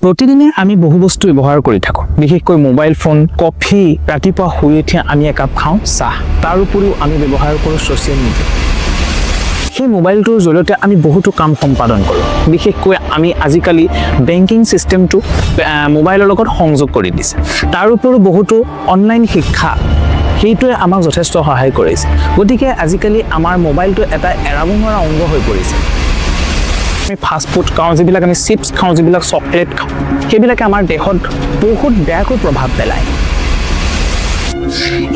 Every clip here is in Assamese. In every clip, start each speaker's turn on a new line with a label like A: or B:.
A: প্ৰতিদিনে আমি বহু বস্তু ব্যৱহাৰ কৰি থাকোঁ, বিশেষকৈ মোবাইল ফোন, কফি, ৰাতিপুৱা শুই উঠি আমি একাপ খাওঁ চাহ, তাৰ উপৰিও আমি ব্যৱহাৰ কৰোঁ ছ'চিয়েল মিডিয়া। সেই মোবাইলটোৰ জৰিয়তে আমি বহুতো কাম সম্পাদন কৰোঁ। বিশেষকৈ আমি আজিকালি বেংকিং ছিষ্টেমটো মোবাইলৰ লগত সংযোগ কৰি দিছে। তাৰ উপৰিও বহুতো অনলাইন শিক্ষা, সেইটোৱে আমাক যথেষ্ট সহায় কৰিছে। গতিকে আজিকালি আমাৰ মোবাইলটো এটা এৰাব নোৱাৰা অংগ হৈ পৰিছে। আমি ফাষ্ট ফুড খাওঁ, যিবিলাক আমি চিপছ খাওঁ, যিবিলাক চকলেট খাওঁ, সেইবিলাকে আমাৰ দেহত বহুত বেয়াকৈ প্ৰভাৱ পেলায়।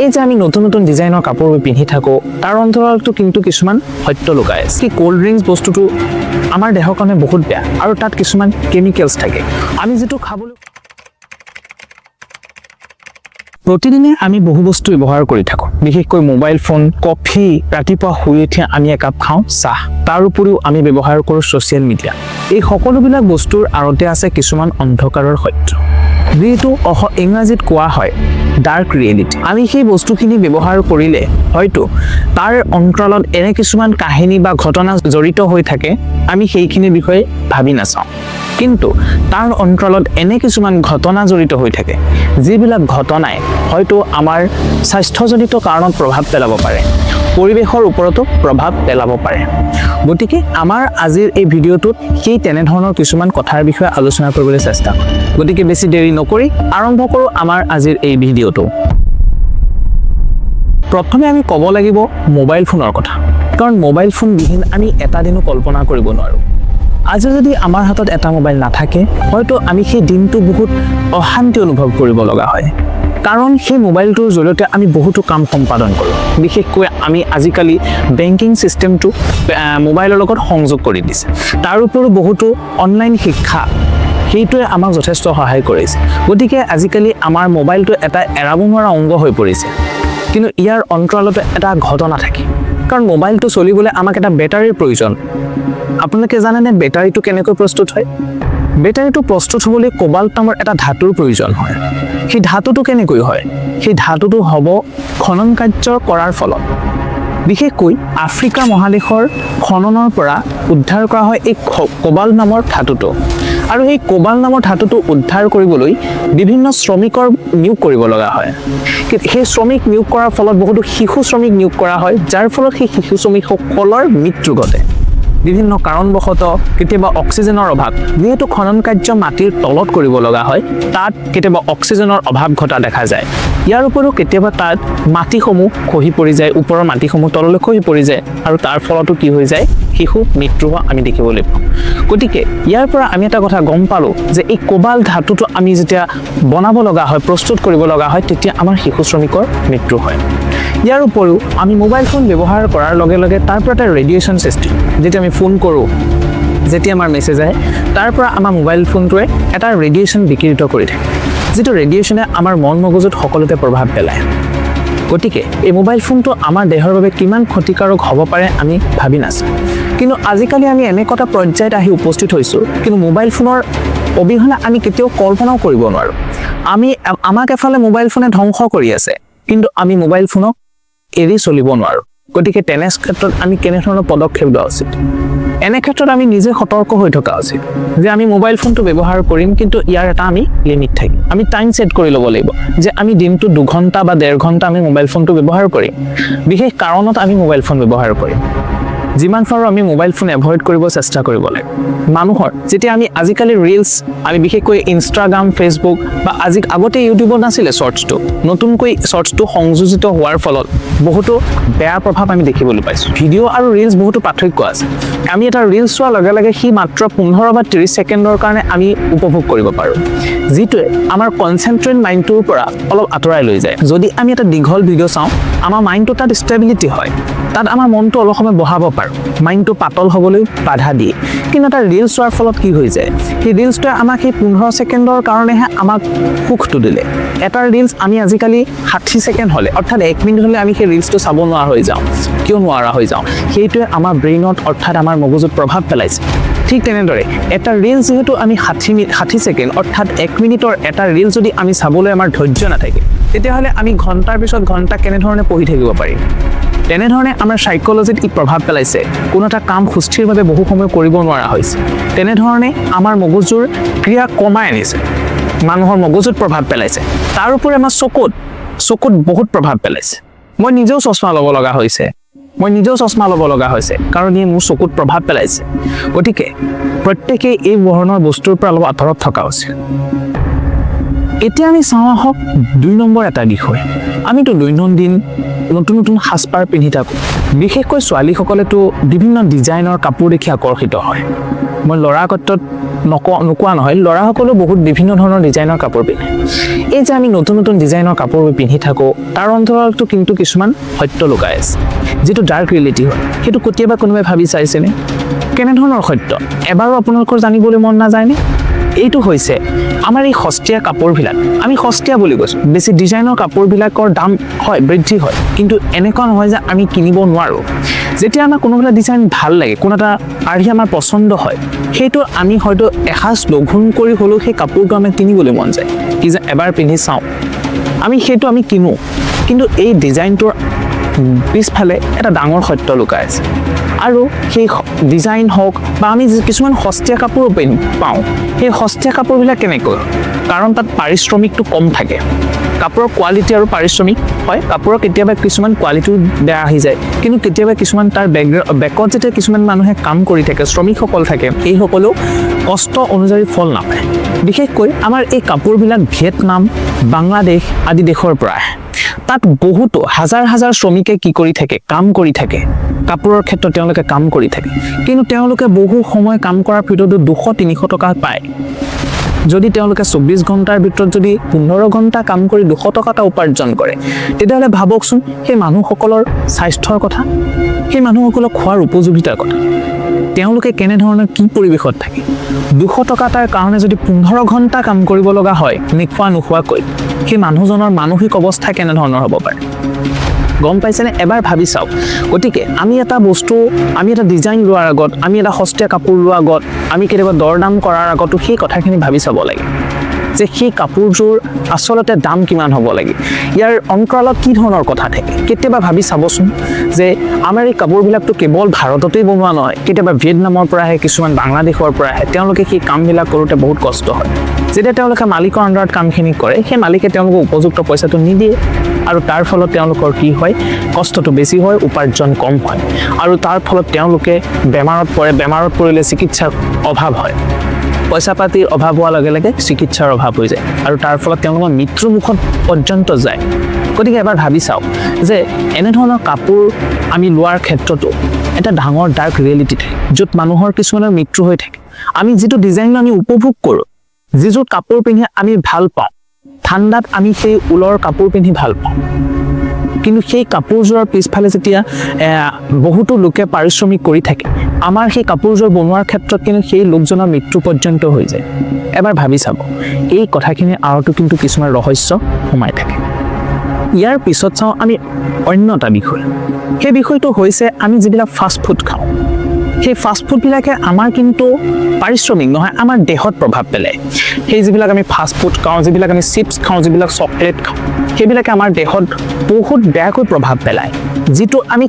A: এই যে আমি নতুন নতুন ডিজাইনৰ কাপোৰবোৰ পিন্ধি থাকোঁ, তাৰ অন্তৰালতো কিন্তু কিছুমান সত্য লুকাই আছে। কি ক'ল্ড ড্ৰিংকছ বস্তুটো আমাৰ দেহৰ কাৰণে বহুত বেয়া আৰু তাত কিছুমান কেমিকেলছ থাকে, আমি যিটো খাবলৈ। প্ৰতিদিনে আমি বহু বস্তু ব্যৱহাৰ কৰি থাকোঁ, বিশেষকৈ মোবাইল ফোন, কফি, ৰাতিপুৱা শুই উঠি আমি একাপ খাওঁ চাহ, তাৰ উপৰিও আমি ব্যৱহাৰ কৰোঁ ছ'চিয়েল মিডিয়া। এই সকলোবিলাক বস্তুৰ আঁৰতে আছে কিছুমান অন্ধকাৰৰ সত্য, যিটো ইংৰাজীত কোৱা হয় ডাৰ্ক ৰিয়েলিটি। আমি সেই বস্তুখিনি ব্যৱহাৰ কৰিলে হয়তো তাৰ অন্তৰালত এনে কিছুমান কাহিনী বা ঘটনা জড়িত হৈ থাকে, আমি সেইখিনিৰ বিষয়ে ভাবি নাচাওঁ। কিন্তু তাৰ অন্তৰালত এনে কিছুমান ঘটনা জড়িত হৈ থাকে, যিবিলাক ঘটনাই হয়তো আমাৰ স্বাস্থ্যজনিত কাৰণত প্ৰভাৱ পেলাব পাৰে, পৰিৱেশৰ ওপৰতো প্ৰভাৱ পেলাব পাৰে। গতিকে আমাৰ আজিৰ এই ভিডিঅ'টোত সেই তেনেধৰণৰ কিছুমান কথাৰ বিষয়ে আলোচনা কৰিবলৈ চেষ্টা কৰিম। গতিকে বেছি দেৰি নকৰি আৰম্ভ কৰোঁ আমাৰ আজিৰ এই ভিডিঅ'টো। প্ৰথমে আমি ক'ব লাগিব মোবাইল ফোনৰ কথা, কাৰণ মোবাইল ফোনবিহীন আমি এটা দিনো কল্পনা কৰিব নোৱাৰোঁ। আজি যদি আমাৰ হাতত এটা মোবাইল নাথাকে, হয়তো আমি সেই দিনটো বহুত অশান্তি অনুভৱ কৰিব লগা হয়, কাৰণ সেই মোবাইলটোৰ জৰিয়তে আমি বহুতো কাম সম্পাদন কৰোঁ। বিশেষকৈ আমি আজিকালি বেংকিং ছিষ্টেমটো মোবাইলৰ লগত সংযোগ কৰি দিছে। তাৰ উপৰিও বহুতো অনলাইন শিক্ষা, সেইটোৱে আমাক যথেষ্ট সহায় কৰিছে। গতিকে আজিকালি আমাৰ মোবাইলটো এটা এৰাব নোৱাৰা অংগ হৈ পৰিছে। কিন্তু ইয়াৰ অন্তৰালতে এটা ঘটনা থাকে, কাৰণ মোবাইলটো চলিবলৈ আমাক এটা বেটাৰীৰ প্ৰয়োজন। আপোনালোকে জানেনে বেটাৰীটো কেনেকৈ প্ৰস্তুত হয়? বেটাৰীটো প্ৰস্তুত হ'বলৈ কোবাল্ট নামৰ এটা ধাতুৰ প্ৰয়োজন হয়। সেই ধাতুটো কেনেকৈ হয়? সেই ধাতুটো হ'ব খনন কাৰ্য কৰাৰ ফলত। বিশেষকৈ আফ্ৰিকা মহাদেশৰ খননৰ পৰা উদ্ধাৰ কৰা হয় এই কোবাল্ট নামৰ ধাতুটো। আৰু সেই কোবাল্ট নামৰ ধাতুটো উদ্ধাৰ কৰিবলৈ বিভিন্ন শ্ৰমিকৰ নিয়োগ কৰিব লগা হয়। কিন্তু সেই শ্ৰমিক নিয়োগ কৰাৰ ফলত বহুতো শিশু শ্ৰমিক নিয়োগ কৰা হয়, যাৰ ফলত সেই শিশু শ্ৰমিকসকলৰ মৃত্যু ঘটে বিভিন্ন কাৰণবশতঃ। কেতিয়াবা অক্সিজেনৰ অভাৱ, যিহেতু খনন কাৰ্য মাটিৰ তলত কৰিব লগা হয়, তাত কেতিয়াবা অক্সিজেনৰ অভাৱ ঘটা দেখা যায়। ইয়াৰ উপৰিও কেতিয়াবা তাত মাটিসমূহ খহি পৰি যায়, ওপৰৰ মাটিসমূহ তললৈ খহি পৰি যায় আৰু তাৰ ফলতো কি হৈ যায়, শিশু মৃত্যু হোৱা আমি দেখিবলৈ পাওঁ। গতিকে ইয়াৰ পৰা আমি এটা কথা গম পালোঁ যে এই কোবাল্ট ধাতুটো আমি যেতিয়া বনাব লগা হয়, প্ৰস্তুত কৰিব লগা হয়, তেতিয়া আমাৰ শিশু শ্ৰমিকৰ মৃত্যু হয়। ইয়াৰ উপৰিও আমি মোবাইল ফোন ব্যৱহাৰ কৰাৰ লগে লগে তাৰ পৰা এটা ৰেডিয়েশ্যন সৃষ্টি। যেতিয়া আমি ফোন কৰোঁ, যেতিয়া আমাৰ মেছেজ আহে, তাৰ পৰা আমাৰ মোবাইল ফোনটোৱে এটা ৰেডিয়েশ্যন বিকিৰিত কৰি থাকে, যিটো ৰেডিয়েশ্যনে আমাৰ মন মগজুত সকলোতে প্ৰভাৱ পেলায়। গতিকে এই মোবাইল ফোনটো আমাৰ দেহৰ বাবে কিমান ক্ষতিকাৰক হ'ব পাৰে আমি ভাবি নাচাওঁ। কিন্তু আজিকালি আমি এনেকুৱা এটা পৰ্যায়ত আহি উপস্থিত হৈছোঁ, কিন্তু মোবাইল ফোনৰ অবিহনে আমি কেতিয়াও কল্পনাও কৰিব নোৱাৰোঁ। আমাক এফালে মোবাইল ফোনে ধ্বংস কৰি আছে, কিন্তু আমি মোবাইল ফোনক এৰি চলিব নোৱাৰোঁ। গতিকে তেনে ক্ষেত্ৰত আমি কেনেধৰণৰ পদক্ষেপ লোৱা উচিত? এনে ক্ষেত্ৰত আমি নিজে সতৰ্ক হৈ থকা উচিত যে আমি মোবাইল ফোনটো ব্যৱহাৰ কৰিম, কিন্তু ইয়াৰ এটা আমি লিমিট থাকিম। আমি টাইম ছেট কৰি ল'ব লাগিব যে আমি দিনটো 2 ঘণ্টা বা 1.5 ঘণ্টা আমি মোবাইল ফোনটো ব্যৱহাৰ কৰিম, বিশেষ কাৰণত আমি মোবাইল ফোন ব্যৱহাৰ কৰিম। যিমান পাৰোঁ আমি মোবাইল ফোন এভইড কৰিব চেষ্টা কৰিব লাগে। মানুহৰ যেতিয়া আমি আজিকালি ৰিলছ, আমি বিশেষকৈ ইনষ্টাগ্ৰাম, ফেচবুক বা আজি, আগতে ইউটিউবত নাছিলে শ্বৰ্টছটো, নতুনকৈ শ্বৰ্টছটো সংযোজিত হোৱাৰ ফলত বহুতো বেয়া প্ৰভাৱ আমি দেখিবলৈ পাইছোঁ। ভিডিঅ' আৰু ৰিলছ বহুতো পাৰ্থক্য আছে। আমি এটা ৰিলছ চোৱাৰ লগে লগে সি মাত্ৰ 15 বা 30 ছেকেণ্ডৰ কাৰণে আমি উপভোগ কৰিব পাৰোঁ, যিটোৱে আমাৰ কনচেনট্ৰেট মাইণ্ডটোৰ পৰা অলপ আঁতৰাই লৈ যায়। যদি আমি এটা দীঘল ভিডিঅ' চাওঁ, আমাৰ মাইণ্ডটো তাত ষ্টেবিলিটি হয়, তাত আমাৰ মনটো অলপ সময় বহাব পাৰোঁ, মাইণ্ডটো পাতল হ'বলৈ বাধা দিয়ে। কিন্তু এটা ৰিলছ চোৱাৰ ফলত কি হৈ যায়? সেই ৰিলছটোৱে আমাক সেই 15 ছেকেণ্ডৰ কাৰণেহে আমাক সুখটো দিলে। এটা ৰিলছ আমি আজিকালি 60 ছেকেণ্ড হ'লে, অৰ্থাৎ 1 মিনিট হ'লে আমি সেই ৰিলছটো চাব নোৱাৰা হৈ যাওঁ। কিয় নোৱাৰা হৈ যাওঁ? সেইটোৱে আমাৰ ব্ৰেইনত, অৰ্থাৎ আমাৰ মগজুত প্ৰভাৱ পেলাইছে। ঠিক তেনেদৰে এটা ৰিলছ যিহেতু আমি 60 ছেকেণ্ড, অৰ্থাৎ 1 মিনিটৰ এটা ৰিলছ যদি আমি চাবলৈ আমাৰ ধৈৰ্য নাথাকে, তেতিয়াহ'লে আমি ঘণ্টাৰ পিছত ঘণ্টা কেনেধৰণে পঢ়ি থাকিব পাৰিম? তেনেধৰণে আমাৰ চাইক'লজিত ই প্ৰভাৱ পেলাইছে। কোনো এটা কাম সুস্থিৰভাৱে বহু সময় কৰিব নোৱাৰা হৈছে। তেনেধৰণে আমাৰ মগজুৰ ক্ৰিয়া কমাই আনিছে, মানুহৰ মগজুত প্ৰভাৱ পেলাইছে। তাৰ উপৰি আমাৰ চকুত বহুত প্ৰভাৱ পেলাইছে। মই নিজেও চশমা ল'ব লগা হৈছে, মই নিজেও চশমা ল'ব লগা হৈছে, কাৰণ ই মোৰ চকুত প্ৰভাৱ পেলাইছে। গতিকে প্ৰত্যেকেই এই ধৰণৰ বস্তুৰ পৰা অলপ আঁতৰত থকা উচিত। এতিয়া আমি চাওঁ আহক 2 নম্বৰ এটা বিষয়। আমিতো দৈনন্দিন নতুন নতুন সাজপাৰ পিন্ধি থাকোঁ। বিশেষকৈ ছোৱালীসকলেতো বিভিন্ন ডিজাইনৰ কাপোৰ দেখি আকৰ্ষিত হয়। মই ল'ৰা ক্ষেত্ৰত নোকোৱা নহয়, ল'ৰাসকলেও বহুত বিভিন্ন ধৰণৰ ডিজাইনৰ কাপোৰ পিন্ধে। এই যে আমি নতুন নতুন ডিজাইনৰ কাপোৰ পিন্ধি থাকোঁ, তাৰ অন্তৰালতো কিন্তু কিছুমান সত্য লুকাই আছে, যিটো ডাৰ্ক ৰিয়েলিটি হয়। সেইটো কেতিয়াবা কোনোবাই ভাবি চাইছেনে? কেনেধৰণৰ সত্য এবাৰো আপোনালোকৰ জানিবলৈ মন নাযায়নে? এইটো হৈছে আমাৰ এই সস্তীয়া কাপোৰবিলাক, আমি সস্তীয়া বুলি কৈছোঁ, বেছি ডিজাইনৰ কাপোৰবিলাকৰ দাম হয়, বৃদ্ধি হয়, কিন্তু এনেকুৱা নহয় যে আমি কিনিব নোৱাৰোঁ। যেতিয়া আমাৰ কোনোবা ডিজাইন ভাল লাগে, কোনো এটা আৰ্হি আমাৰ পচন্দ হয়, সেইটো আমি হয়তো এসাঁজ লঘোণ কৰি হ'লেও সেই কাপোৰটো আমি কিনিবলৈ মন যায় কি যে এবাৰ পিন্ধি চাওঁ। আমি সেইটো আমি কিনো, কিন্তু এই ডিজাইনটোৰ পিছফালে এটা ডাঙৰ সত্য লুকাই আছে। আৰু সেই ডিজাইন হওক বা আমি যি কিছুমান সস্তীয়া কাপোৰো পাওঁ, সেই সস্তীয়া কাপোৰবিলাক কেনেকৈ হয়? কাৰণ তাত পাৰিশ্ৰমিকটো কম থাকে। কাপোৰৰ কোৱালিটি আৰু পাৰিশ্ৰমিক হয়। কাপোৰৰ কেতিয়াবা কিছুমান কোৱালিটিও বেয়া আহি যায়, কিন্তু কেতিয়াবা কিছুমান তাৰ বেকত যেতিয়া কিছুমান মানুহে কাম কৰি থাকে, শ্ৰমিকসকল থাকে, সেইসকলেও কষ্ট অনুযায়ী ফল নাপায়। বিশেষকৈ আমাৰ এই কাপোৰবিলাক ভিয়েটনাম, বাংলাদেশ আদি দেশৰ পৰা আহে। তাত বহুতো হাজাৰ হাজাৰ শ্ৰমিকে কি কৰি থাকে? কাম কৰি থাকে। কাপোৰৰ ক্ষেত্ৰত তেওঁলোকে কাম কৰি থাকে, কিন্তু তেওঁলোকে বহু সময় কাম কৰাৰ ভিতৰতো 200-300 টকা পায়। যদি তেওঁলোকে 24 ঘণ্টাৰ ভিতৰত যদি 15 ঘণ্টা কাম কৰি 200 টকা এটা উপাৰ্জন কৰে, তেতিয়াহ'লে ভাবকচোন সেই মানুহসকলৰ স্বাস্থ্যৰ কথা, সেই মানুহসকলৰ খোৱাৰ উপযোগিতাৰ কথা, তেওঁলোকে কেনেধৰণৰ কি পৰিৱেশত থাকে। 200 টকা এটাৰ কাৰণে যদি 15 ঘণ্টা কাম কৰিব লগা হয় নোখোৱা নোখোৱাকৈ, সেই মানুহজনৰ মানসিক অৱস্থা কেনেধৰণৰ হ'ব পাৰে, গম পাইছেনে? এবাৰ ভাবি চাওক। গতিকে আমি এটা বস্তু, আমি এটা ডিজাইন লোৱাৰ আগত, আমি এটা সস্তীয়া কাপোৰ লোৱাৰ আগত, আমি কেতিয়াবা দৰ দাম কৰাৰ আগতো সেই কথাখিনি ভাবি চাব লাগে যে সেই কাপোৰযোৰ আচলতে দাম কিমান হ'ব লাগে, ইয়াৰ অন্তৰালত কি ধৰণৰ কথা থাকে। কেতিয়াবা ভাবি চাবচোন যে আমাৰ এই কাপোৰবিলাকতো কেৱল ভাৰততেই বনোৱা নহয়, কেতিয়াবা ভিয়েটনামৰ পৰা আহে, কিছুমান বাংলাদেশৰ পৰা আহে। তেওঁলোকে সেই কামবিলাক কৰোঁতে বহুত কষ্ট হয়। যেতিয়া তেওঁলোকে মালিকৰ আণ্ডাৰত কামখিনি কৰে, সেই মালিকে তেওঁলোকক উপযুক্ত পইচাটো নিদিয়ে আৰু তাৰ ফলত তেওঁলোকৰ কি হয়? কষ্টটো বেছি হয়, উপাৰ্জন কম হয় আৰু তাৰ ফলত তেওঁলোকে বেমাৰত পৰে। বেমাৰত পৰিলে চিকিৎসাৰ অভাৱ হয়। পইচা পাতিৰ অভাৱ হোৱাৰ লগে লগে চিকিৎসাৰ অভাৱ হৈ যায় আৰু তাৰ ফলত তেওঁলোকৰ মৃত্যুমুখত পৰ্যন্ত যায়। গতিকে এবাৰ ভাবি চাওক যে এনেধৰণৰ কাপোৰ আমি লোৱাৰ ক্ষেত্ৰতো এটা ডাঙৰ ডাৰ্ক ৰিয়েলিটি থাকে, য'ত মানুহৰ কিছুমানৰ মৃত্যু হৈ থাকে। আমি যিটো ডিজাইন আমি উপভোগ কৰোঁ, যিযোৰ কাপোৰ পিন্ধি আমি ভাল পাওঁ, ঠাণ্ডাত আমি সেই ঊলৰ কাপোৰ পিন্ধি ভাল পাওঁ, কিন্তু সেই কাপোৰযোৰৰ পিছফালে যেতিয়া বহুতো লোকে পাৰিশ্ৰমিক কৰি থাকে, আমাৰ সেই কাপোৰযোৰ বনোৱাৰ ক্ষেত্ৰত কিন্তু সেই লোকজনৰ মৃত্যু পৰ্যন্ত হৈ যায়। এবাৰ ভাবি চাব, এই কথাখিনিৰ আঁৰতো কিন্তু কিছুমান ৰহস্য সোমাই থাকে। ইয়াৰ পিছত চাওঁ আমি অন্য এটা বিষয়। সেই বিষয়টো হৈছে আমি যিবিলাক ফাষ্ট ফুড খাওঁ, সেই ফাষ্ট ফুডবিলাকে আমাৰ কিন্তু পাৰিশ্ৰমিক নহয়, আমাৰ দেহত প্ৰভাৱ পেলায়। সেই যিবিলাক আমি ফাষ্ট ফুড খাওঁ, যিবিলাক আমি চিপছ খাওঁ, যিবিলাক চকলেট খাওঁ, সেইবিলাকে আমাৰ দেহত বহুত বেয়াকৈ প্ৰভাৱ পেলায়। যিটো আমি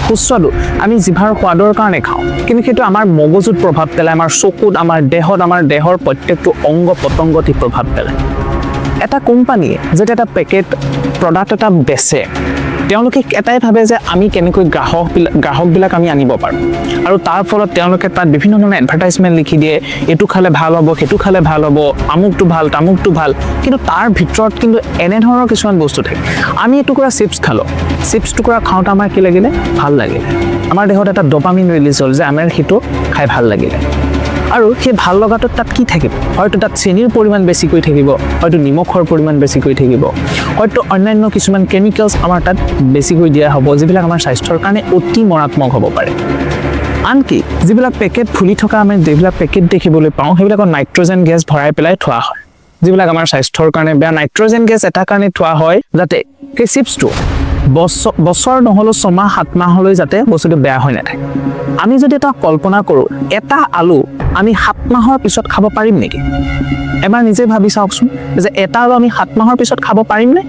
A: সুস্বাদু, আমি জিভাৰ সোৱাদৰ কাৰণে খাওঁ, কিন্তু সেইটো আমাৰ মগজুত প্ৰভাৱ পেলায়, আমাৰ চকুত, আমাৰ দেহত, আমাৰ দেহৰ প্ৰত্যেকটো অংগ প্ৰত্যংগত ই প্ৰভাৱ পেলায়। এটা কোম্পানীয়ে যেতিয়া এটা পেকেট প্ৰডাক্ট এটা বেচে, তেওঁলোকে এটাই ভাবে যে আমি কেনেকৈ গ্ৰাহকবিলাক আমি আনিব পাৰোঁ আৰু তাৰ ফলত তেওঁলোকে তাত বিভিন্ন ধৰণৰ এডভাৰটাইজমেণ্ট লিখি দিয়ে, এইটো খালে ভাল হ'ব, সেইটো খালে ভাল হ'ব, আমুকটো ভাল, তামুকটো ভাল। কিন্তু তাৰ ভিতৰত কিন্তু এনেধৰণৰ কিছুমান বস্তু থাকে। আমি এটুকুৰা চিপছ খালোঁ, চিপছ টুকুৰা খাওঁতে আমাৰ কি লাগিলে? ভাল লাগিলে। আমাৰ দেহত এটা ডপামিন ৰিলিজ হ'ল যে আমাৰ সেইটো খাই ভাল লাগিলে। আৰু সেই ভাল লগাটোত তাত কি থাকিব? হয়তো তাত চেনিৰ পৰিমাণ বেছিকৈ থাকিব, হয়তো নিমখৰ পৰিমাণ বেছিকৈ থাকিব, হয়তো অন্যান্য কিছুমান কেমিকেলছ আমাৰ তাত বেছিকৈ দিয়া হ'ব, যিবিলাক আমাৰ স্বাস্থ্যৰ কাৰণে অতি মাৰাত্মক হ'ব পাৰে। আনকি যিবিলাক পেকেট ফুলি থকা, আমি যিবিলাক পেকেট দেখিবলৈ পাওঁ, সেইবিলাকত নাইট্ৰজেন গেছ ভৰাই পেলাই থোৱা হয়, যিবিলাক আমাৰ স্বাস্থ্যৰ কাৰণে বেয়া। নাইট্ৰজেন গেছ এটা কাৰণে থোৱা হয় যাতে সেই চিপছটো বছৰ বছৰ নহ'লেও 6 মাহ 7 মাহলৈ যাতে বস্তুটো বেয়া হৈ নাথাকে। আমি যদি এটা কল্পনা কৰোঁ, এটা আলু আমি 7 মাহৰ পিছত খাব পাৰিম নেকি? এবাৰ নিজে ভাবি চাওকচোন যে এটা আলু আমি 7 মাহৰ পিছত খাব পাৰিমনে?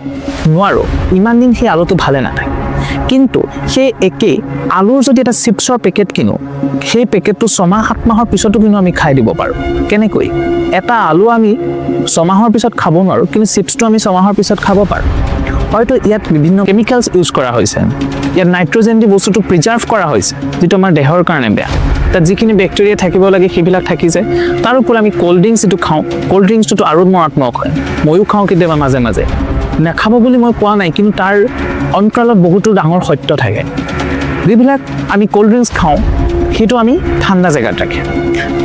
A: নোৱাৰোঁ। ইমান দিন সেই আলুটো ভালে নাথাকে। কিন্তু সেই একেই আলুৰ যদি এটা চিপছৰ পেকেট কিনো, সেই পেকেটটো 6 মাহ 7 মাহৰ পিছতো কিন্তু আমি খাই দিব পাৰোঁ। কেনেকৈ? এটা আলু আমি 6 মাহৰ পিছত খাব নোৱাৰোঁ, কিন্তু চিপছটো আমি 6 মাহৰ পিছত খাব পাৰোঁ। হয়তো ইয়াত বিভিন্ন কেমিকেলছ ইউজ কৰা হৈছে, ইয়াত নাইট্ৰজেন দি বস্তুটো প্ৰিজাৰ্ভ কৰা হৈছে, যিটো আমাৰ দেহৰ কাৰণে বেয়া। তাত যিখিনি বেক্টেৰিয়া থাকিব লাগে, সেইবিলাক থাকি যায়। তাৰ উপৰি আমি ক'ল্ড ড্ৰিংকছ যিটো খাওঁ, ক'ল্ড ড্ৰিংকছটোতো আৰু মাৰাত্মক হয়। ময়ো খাওঁ কেতিয়াবা মাজে মাজে, নাখাব বুলি মই কোৱা নাই, কিন্তু তাৰ অন্তৰালত বহুতো ডাঙৰ সত্য থাকে। যিবিলাক আমি ক'ল্ড ড্ৰিংকছ খাওঁ, সেইটো আমি ঠাণ্ডা জেগাত ৰাখে।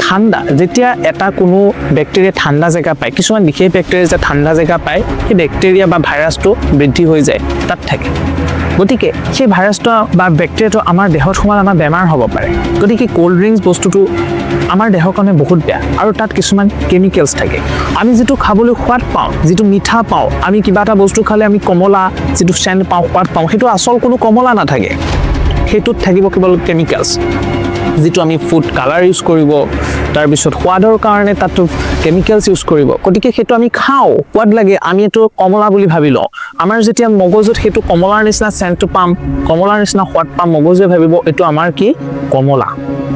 A: ঠাণ্ডা যেতিয়া এটা কোনো বেক্টেৰিয়া ঠাণ্ডা জেগা পায়, কিছুমান বিশেষ বেক্টেৰিয়া যে ঠাণ্ডা জেগা পায়, সেই বেক্টেৰিয়া বা ভাইৰাছটো বৃদ্ধি হৈ যায়, তাত থাকে। গতিকে সেই ভাইৰাছটো বা বেক্টেৰিয়াটো আমাৰ দেহত সোমালে আমাৰ বেমাৰ হ'ব পাৰে। গতিকে ক'ল্ড ড্ৰিংকছ বস্তুটো আমাৰ দেহৰ কাৰণে বহুত বেয়া আৰু তাত কিছুমান কেমিকেলছ থাকে। আমি যিটো খাবলৈ সোৱাদ পাওঁ, যিটো মিঠা পাওঁ, আমি কিবা এটা বস্তু খালে আমি কমলা যিটো চেণ্ট পাওঁ, সোৱাদ পাওঁ, সেইটো আচল কোনো কমলা নাথাকে। সেইটোত থাকিব কেৱল কেমিকেলছ, যিটো আমি ফুড কালাৰ ইউজ কৰিব, তাৰপিছত সোৱাদৰ কাৰণে তাতো কেমিকেলছ ইউজ কৰিব। গতিকে সেইটো আমি খাওঁ, সোৱাদ লাগে, আমি এইটো কমলা বুলি ভাবি লওঁ। আমাৰ যেতিয়া মগজুত সেইটো কমলাৰ নিচিনা চেণ্টটো পাম, কমলাৰ নিচিনা সোৱাদ পাম, মগজুৱে ভাবিব এইটো আমাৰ কি কমলা।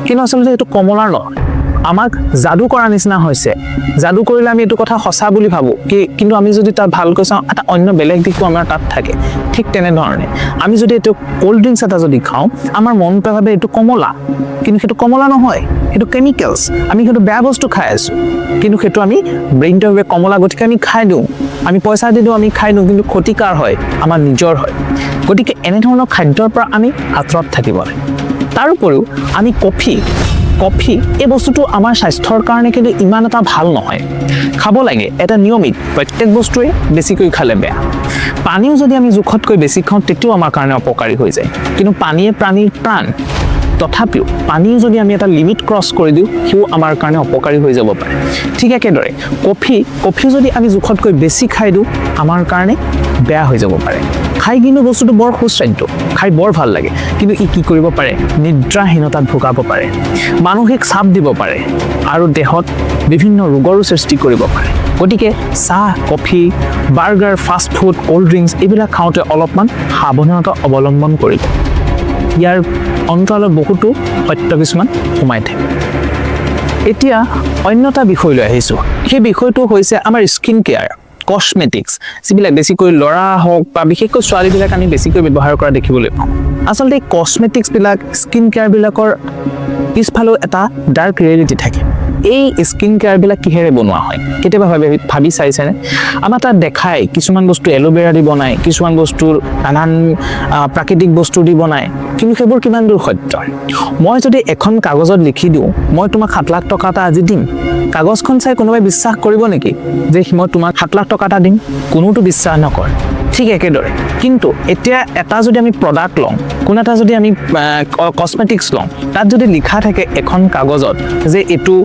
A: কিন্তু আচলতে এইটো কমলাৰ নহয়। আমাক যাদু কৰা নিচিনা হৈছে। যাদু কৰিলে আমি এইটো কথা সঁচা বুলি ভাবোঁ কি, কিন্তু আমি যদি তাত ভালকৈ চাওঁ, এটা অন্য বেলেগ দিশো আমাৰ তাত থাকে। ঠিক তেনেধৰণে আমি যদি এইটো ক'ল্ড ড্ৰিংকছ এটা যদি খাওঁ, আমাৰ মনটোৱে ভাবে এইটো কমলা, কিন্তু সেইটো কমলা নহয়, সেইটো কেমিকেলছ। আমি সেইটো বেয়া বস্তু খাই আছোঁ, কিন্তু সেইটো আমি ব্ৰেইনটোৱে ভাবে কমলা, গতিকে আমি খাই দিওঁ। আমি পইচা দি দিওঁ, আমি খাই দিওঁ, কিন্তু ক্ষতিকাৰ হয় আমাৰ নিজৰ হয়। গতিকে এনেধৰণৰ খাদ্যৰ পৰা আমি আঁতৰত থাকিব লাগে। তাৰ উপৰিও আমি কফি কফি এই বস্তুটো আমাৰ স্বাস্থ্যৰ কাৰণে কিন্তু ইমান এটা ভাল নহয়। খাব লাগে এটা নিয়মিত, প্ৰত্যেক বস্তুৱে বেছিকৈ খালে বেয়া। পানীও যদি আমি জোখতকৈ বেছি খাওঁ, তেতিয়াও আমাৰ কাৰণে অপকাৰী হৈ যায়। কিন্তু পানীয়ে প্ৰাণীৰ প্ৰাণ। তথাপিও পানীও যদি আমি এটা লিমিট ক্ৰছ কৰি দিওঁ, সিও আমাৰ কাৰণে অপকাৰী হৈ যাব পাৰে। ঠিক একেদৰে কফি কফি যদি আমি জোখতকৈ বেছি খাই দিওঁ, আমাৰ কাৰণে বেয়া হৈ যাব পাৰে। খাই কিন্তু বস্তুটো বৰ সুস্বাদ্য, খাই বৰ ভাল লাগে, কিন্তু ই কি কৰিব পাৰে? নিদ্ৰাহীনতাত ভোগাব পাৰে, মানসিক চাপ দিব পাৰে আৰু দেহত বিভিন্ন ৰোগৰো সৃষ্টি কৰিব পাৰে। গতিকে চাহ, coffee, burger, fast food, cold drinks এইবিলাক খাওঁতে অলপমান সাৱধানতা অৱলম্বন কৰিব। ইয়াৰ অন্তৰালত বহুতো সত্য কিছুমান সোমাই থাকে। এতিয়া অন্য এটা বিষয়লৈ আহিছোঁ। সেই বিষয়টো হৈছে আমাৰ স্কিন কেয়াৰ, কচমেটিক্স, যিবিলাক বেছিকৈ ল'ৰা হওক বা বিশেষকৈ ছোৱালীবিলাক আমি বেছিকৈ ব্যৱহাৰ কৰা দেখিবলৈ পাওঁ। আচলতে এই কচমেটিক্সবিলাক, স্কিন কেয়াৰবিলাকৰ পিছফালেও এটা ডাৰ্ক ৰিয়েলিটি থাকে। এই স্কিন কেয়াৰবিলাক কিহেৰে বনোৱা হয়, কেতিয়াবা ভাবি ভাবি চাইছেনে? আমাৰ তাত দেখায় কিছুমান বস্তু এল'ভেৰা দি বনায়, কিছুমান বস্তু নানান প্ৰাকৃতিক বস্তু দি বনায়, কিন্তু সেইবোৰ কিমান দূৰ সত্য? মই যদি এখন কাগজত লিখি দিওঁ, মই তোমাক 7 লাখ টকা এটা আজি দিম, কাগজখন চাই কোনোবাই বিশ্বাস কৰিব নেকি যে মই তোমাক 7 লাখ টকা এটা দিম? কোনোতো বিশ্বাস নকৰে। ঠিক একেদৰে কিন্তু এতিয়া এটা যদি আমি প্ৰডাক্ট লওঁ, কোনো এটা যদি আমি কচমেটিক্স লওঁ, তাত যদি লিখা থাকে এখন কাগজত যে এইটো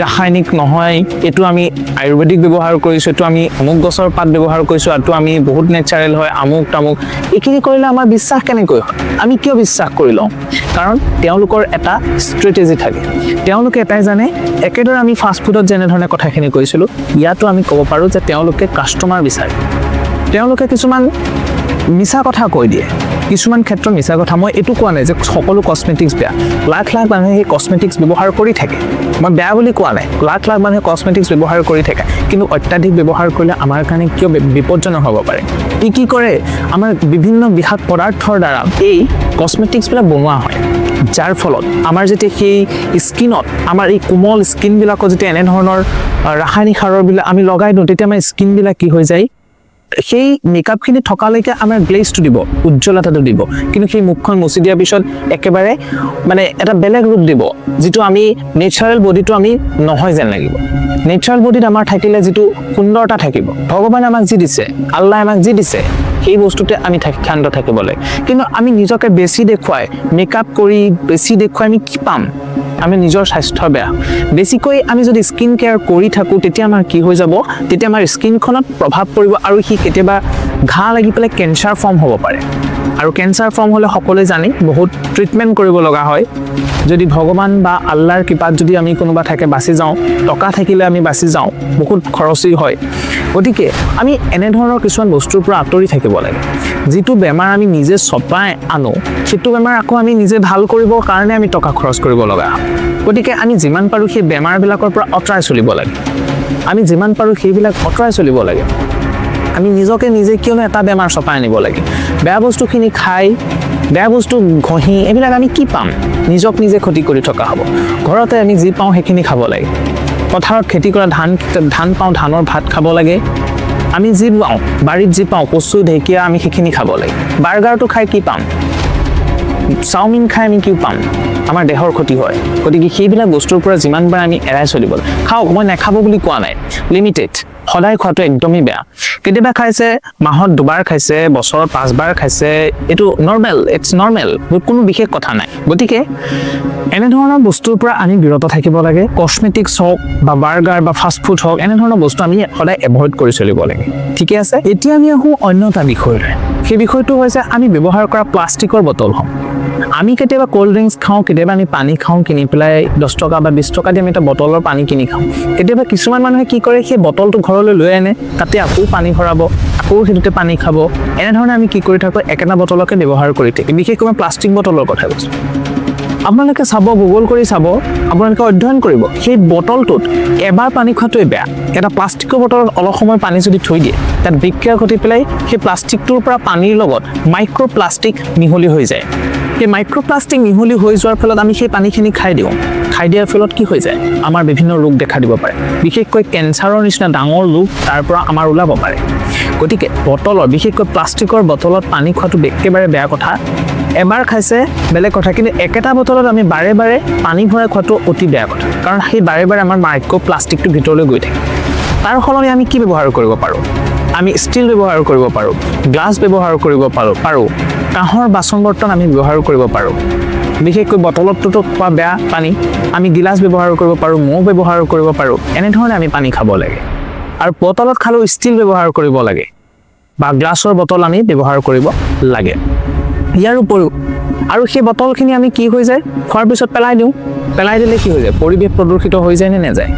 A: ৰাসায়নিক নহয়, এইটো আমি আয়ুৰ্বেদিক ব্যৱহাৰ কৰিছোঁ, এইটো আমি অমুক গছৰ পাত ব্যৱহাৰ কৰিছোঁ, এইটো আমি বহুত নেচাৰেল হয়, আমুক তামুক, এইখিনি কৰিলে আমাৰ বিশ্বাস কেনেকৈ হয়? আমি কিয় বিশ্বাস কৰি লওঁ? কাৰণ তেওঁলোকৰ এটা ষ্ট্ৰেটেজি থাকে। তেওঁলোকে এটাই জানে। একেদৰে আমি ফাষ্ট ফুডত যেনেধৰণে কথাখিনি কৈছিলোঁ, ইয়াতো আমি ক'ব পাৰোঁ যে তেওঁলোকে কাষ্টমাৰ বিচাৰে। তেওঁলোকে কিছুমান মিছা কথা কৈ দিয়ে, কিছুমান ক্ষেত্ৰত মিছা কথা। মই এইটো কোৱা নাই যে সকলো কচমেটিক্স বেয়া। লাখ লাখ মানুহে সেই কচমেটিক্স ব্যৱহাৰ কৰি থাকে, মই বেয়া বুলি কোৱা নাই। লাখ লাখ মানুহে কচমেটিক্স ব্যৱহাৰ কৰি থাকে, কিন্তু অত্যাধিক ব্যৱহাৰ কৰিলে আমাৰ কাৰণে কিয় বিপদজনক হ'ব পাৰে? ই কি কৰে? আমাৰ বিভিন্ন বিষাক্ত পদাৰ্থৰ দ্বাৰা এই কচমেটিক্সবিলাক বনোৱা হয়, যাৰ ফলত আমাৰ যেতিয়া সেই স্কিনত, আমাৰ এই কোমল স্কিনবিলাকত যেতিয়া এনেধৰণৰ ৰাসায়নিক সাৰবিলাক আমি লগাই দিওঁ, তেতিয়া আমাৰ স্কিনবিলাক কি হৈ যায়? সেই মেকআপখিনি থকালৈকে আমাৰ গ্লেজটো দিব, উজ্জ্বলতাটো দিব, কিন্তু সেই মুখখন মচি দিয়াৰ পিছত একেবাৰে মানে এটা বেলেগ ৰূপ দিব, যিটো আমি নেচাৰেল বডিটো আমি নহয় যেন লাগিব। নেচাৰেল বডিত আমাৰ থাকিলে যিটো সুন্দৰতা থাকিব, ভগৱানে আমাক যি দিছে, আল্লাহ আমাক যি দিছে, সেই বস্তুতে আমি থাকি ক্ষান্ত থাকিব লাগে। কিন্তু আমি নিজকে বেছি দেখুৱাই, মেকআপ কৰি বেছি দেখুৱাই আমি কি পাম? আমি নিজৰ স্বাস্থ্য বেয়া। বেছিকৈ আমি যদি স্কিন কেয়াৰ কৰি থাকোঁ, তেতিয়া আমাৰ কি হৈ যাব? তেতিয়া আমাৰ স্কিনখনত প্ৰভাৱ পৰিব আৰু সি কেতিয়াবা ঘাঁ লাগি পেলাই কেঞ্চাৰ ফৰ্ম হ'ব পাৰে। আৰু কেঞ্চাৰ ফৰ্ম হ'লে সকলোৱে জানে বহুত ট্ৰিটমেণ্ট কৰিব লগা হয়। যদি ভগৱান বা আল্লাৰ কৃপাত যদি আমি কোনোবা থাকে বাচি যাওঁ, টকা থাকিলে আমি বাচি যাওঁ, বহুত খৰচী হয়। গতিকে আমি এনেধৰণৰ কিছুমান বস্তুৰ পৰা আঁতৰি থাকিব লাগে। যিটো বেমাৰ আমি নিজে চপাই আনো, সেইটো বেমাৰ আকৌ আমি নিজে ভাল কৰিবৰ কাৰণে আমি টকা খৰচ কৰিব লগা হয়। গতিকে আমি যিমান পাৰোঁ সেই বেমাৰবিলাকৰ পৰা আঁতৰাই চলিব লাগে। আমি যিমান পাৰোঁ সেইবিলাক আঁতৰাই চলিব লাগে। আমি নিজকে নিজে কিয়নো এটা বেমাৰ চপাই আনিব লাগে? বেয়া বস্তুখিনি খাই, বেয়া বস্তু ঘঁহি এইবিলাক আমি কি পাম? নিজক নিজে ক্ষতি কৰি থকা হ'ব। ঘৰতে আমি যি পাওঁ সেইখিনি খাব লাগে। পথাৰত খেতি কৰা ধান পাওঁ, ধানৰ ভাত খাব লাগে। আমি যি পাওঁ, বাৰীত যি পাওঁ, কচু ঢেকীয়া, আমি সেইখিনি খাব লাগে। বাৰ্গাৰটো খাই কি পাম? চাওমিন খাই আমি কি পাম? আমাৰ দেহৰ ক্ষতি হয়। গতিকে সেইবিলাক বস্তুৰ পৰা যিমান পাৰে আমি এৰাই চলিব লাগে। খাওক, মই নাখাব বুলি কোৱা নাই, লিমিটেড। সদায় খোৱাটো একদমেই বেয়া। কেতিয়াবা খাইছে, মাহত দুবাৰ খাইছে, বছৰত পাঁচবাৰ খাইছে, এইটো নৰ্মেল, it's normal, কোনো বিশেষ কথা নাই। গতিকে এনেধৰণৰ বস্তুৰ পৰা আমি বিৰত থাকিব লাগে। কচমেটিক্স হওক বা বাৰ্গাৰ বা ফাষ্ট ফুড হওক, এনেধৰণৰ বস্তু আমি সদায় এভইড কৰি চলিব লাগে। ঠিকে আছে, এতিয়া আমি আহোঁ অন্য এটা বিষয়লৈ। সেই বিষয়টো হৈছে আমি ব্যৱহাৰ কৰা প্লাষ্টিকৰ বটলসমূহ। আমি কেতিয়াবা ক'ল্ড ড্ৰিংকছ খাওঁ, কেতিয়াবা আমি পানী খাওঁ কিনি পেলাই, 10 টকা বা 20 টকা দি আমি এটা বটলৰ পানী কিনি খাওঁ। কেতিয়াবা কিছুমান মানুহে কি কৰে, সেই বটলটো ঘৰলৈ লৈ আনে, তাতে আকৌ পানী ভৰাব, আকৌ সেইটোতে পানী খাব। এনেধৰণে আমি কি কৰি থাকোঁ, একেটা বটলকে ব্যৱহাৰ কৰি থাকোঁ। বিশেষকৈ মই প্লাষ্টিক বটলৰ কথা কৈছোঁ। আপোনালোকে চাব, গুগল কৰি চাব, আপোনালোকে অধ্যয়ন কৰিব, সেই বটলটোত এবাৰ পানী খোৱাটোৱে বেয়া। এটা প্লাষ্টিকৰ বটলত অলপ সময় পানী যদি থৈ দিয়ে, তাত বিক্ৰিয়া ঘটি পেলাই সেই প্লাষ্টিকটোৰ পৰা পানীৰ লগত মাইক্ৰ' প্লাষ্টিক মিহলি হৈ যায়। সেই মাইক্ৰ' প্লাষ্টিক মিহলি হৈ যোৱাৰ ফলত আমি সেই পানীখিনি খাই দিওঁ। খাই দিয়াৰ ফলত কি হৈ যায়? আমাৰ বিভিন্ন ৰোগ দেখা দিব পাৰে। বিশেষকৈ কেঞ্চাৰৰ নিচিনা ডাঙৰ ৰোগ তাৰ পৰা আমাৰ ওলাব পাৰে। গতিকে বটলৰ, বিশেষকৈ প্লাষ্টিকৰ বটলত পানী খোৱাটো একেবাৰে বেয়া কথা। এবাৰ খাইছে বেলেগ কথা, কিন্তু একেটা বটলত আমি বাৰে বাৰে পানী ভৰাই খোৱাটো অতি বেয়া কথা, কাৰণ সেই বাৰে বাৰে আমাৰ মাইক্ৰ' প্লাষ্টিকটো ভিতৰলৈ গৈ থাকে। তাৰ সলনি আমি কি ব্যৱহাৰ কৰিব পাৰোঁ? আমি ষ্টীল ব্যৱহাৰ কৰিব পাৰোঁ, গ্লাছ ব্যৱহাৰ কৰিব পাৰোঁ, কাঁহৰ বাচন বৰ্তন আমি ব্যৱহাৰ কৰিব পাৰোঁ। বিশেষকৈ বটলতটোতো খোৱা বেয়া পানী, আমি গিলাচ ব্যৱহাৰ কৰিব পাৰোঁ, মগ ব্যৱহাৰ কৰিব পাৰোঁ। এনেধৰণে আমি পানী খাব লাগে। আৰু বটলত খালেও ষ্টীল ব্যৱহাৰ কৰিব লাগে বা গ্লাছৰ বটল আমি ব্যৱহাৰ কৰিব লাগে। ইয়াৰ উপৰিও আৰু সেই বটলখিনি আমি কি হৈ যায়, খোৱাৰ পিছত পেলাই দিওঁ। পেলাই দিলে কি হৈ যায়? পৰিৱেশ প্ৰদূষিত হৈ যায় নে নাযায়?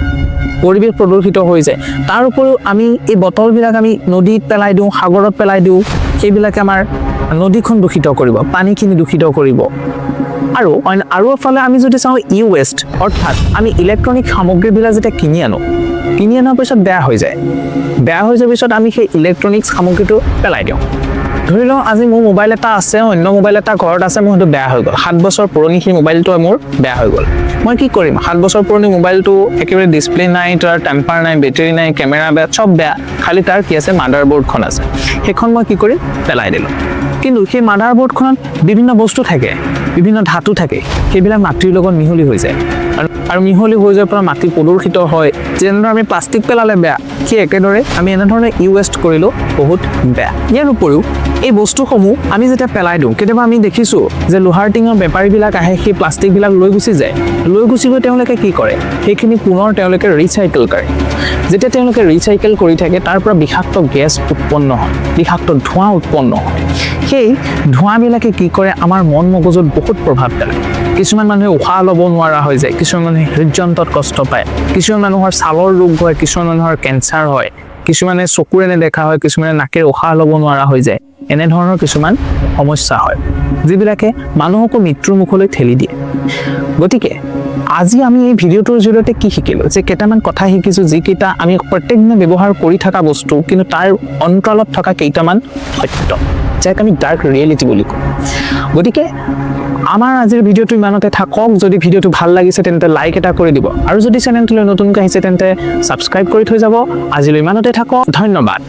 A: পৰিৱেশ প্ৰদূষিত হৈ যায়। তাৰ উপৰিও আমি এই বটলবিলাক আমি নদীত পেলাই দিওঁ, সাগৰত পেলাই দিওঁ। সেইবিলাকে আমাৰ নদীখন দূষিত কৰিব, পানীখিনি দূষিত কৰিব। আৰু অইন আৰু এফালে আমি যদি চাওঁ, ই ৱেষ্ট, অৰ্থাৎ আমি ইলেক্ট্ৰনিক সামগ্ৰীবিলাক যেতিয়া কিনি আনো, কিনি অনাৰ পিছত বেয়া হৈ যায়। বেয়া হৈ যোৱাৰ পিছত আমি সেই ইলেক্ট্ৰনিক্স সামগ্ৰীটো পেলাই দিওঁ। ধৰি লওঁ আজি মোৰ মোবাইল এটা আছে, অন্য মোবাইল এটা ঘৰত আছে, মোৰ সেইটো বেয়া হৈ গ'ল। 7 বছৰ পুৰণি সেই মোবাইলটো মোৰ বেয়া হৈ গ'ল। মই কি কৰিম? 7 বছৰ পুৰণি মোবাইলটো একেবাৰে ডিছপ্লে নাই, তাৰ টেম্পাৰ নাই, বেটেৰী নাই, কেমেৰা বেয়া, চব বেয়া। খালি তাৰ কি আছে? মাডাৰ বৰ্ডখন আছে। সেইখন মই কি কৰিম? পেলাই দিলোঁ। কিন্তু সেই মাডাৰ বৰ্ডখনত বিভিন্ন বস্তু থাকে, বিভিন্ন ধাতু থাকে। সেইবিলাক মাটিৰ লগত মিহলি হৈ যায় আৰু মিহলি হৈ যোৱাৰ পৰা মাটি প্ৰদূষিত হয়। যেনেদৰে আমি প্লাষ্টিক পেলালে বেয়া, সেই একেদৰে আমি এনেধৰণে ই ৱেষ্ট কৰিলেও বহুত বেয়া। ইয়াৰ উপৰিও এই বস্তুসমূহ আমি যেতিয়া পেলাই দিওঁ, কেতিয়াবা আমি দেখিছোঁ যে লোহাৰ টিঙৰ বেপাৰীবিলাক আহে, সেই প্লাষ্টিকবিলাক লৈ গুচি যায়। লৈ গুচি গৈ তেওঁলোকে কি কৰে? সেইখিনি পুনৰ তেওঁলোকে ৰিচাইকেল কৰে। যেতিয়া তেওঁলোকে ৰিচাইকেল কৰি থাকে, তাৰ পৰা বিষাক্ত গেছ উৎপন্ন হয়, বিষাক্ত ধোঁৱা উৎপন্ন হয়। সেই ধোঁৱাবিলাকে কি কৰে? আমাৰ মন মগজুত বহুত প্ৰভাৱ পেলায়। কিছুমান মানুহে উশাহ ল'ব নোৱাৰা হৈ যায়, কিছুমান মানুহে হৃদযন্ত্ৰত কষ্ট পায়, কিছুমান মানুহৰ ছালৰ ৰোগ হয়, কিছুমান মানুহৰ কেঞ্চাৰ হয়, কিছুমানে চকুৰে নেদেখা হয়, কিছুমানে নাকেৰে উশাহ ল'ব নোৱাৰা হৈ যায়। এনেধৰণৰ কিছুমান সমস্যা হয়, যিবিলাকে মানুহকো মৃত্যুৰ মুখলৈ ঠেলি দিয়ে। গতিকে আজি আমি এই ভিডিঅ'টোৰ জৰিয়তে কি শিকিলোঁ যে কেইটামান কথা শিকিছোঁ, যিকেইটা আমি প্ৰত্যেক দিনে ব্যৱহাৰ কৰি থকা বস্তু, কিন্তু তাৰ অন্তৰালত থকা কেইটামান সত্য, যাক আমি ডাৰ্ক ৰিয়েলিটি বুলি কওঁ। গতিকে আমাৰ আজিৰ ভিডিঅ'টো ইমানতে থাকক। যদি ভিডিঅ'টো ভাল লাগিছে, তেন্তে লাইক এটা কৰি দিব আৰু যদি চেনেলটোলৈ নতুনকৈ আহিছে, তেন্তে ছাবস্ক্ৰাইব কৰি থৈ যাব। আজিলৈ ইমানতে থাকক, ধন্যবাদ।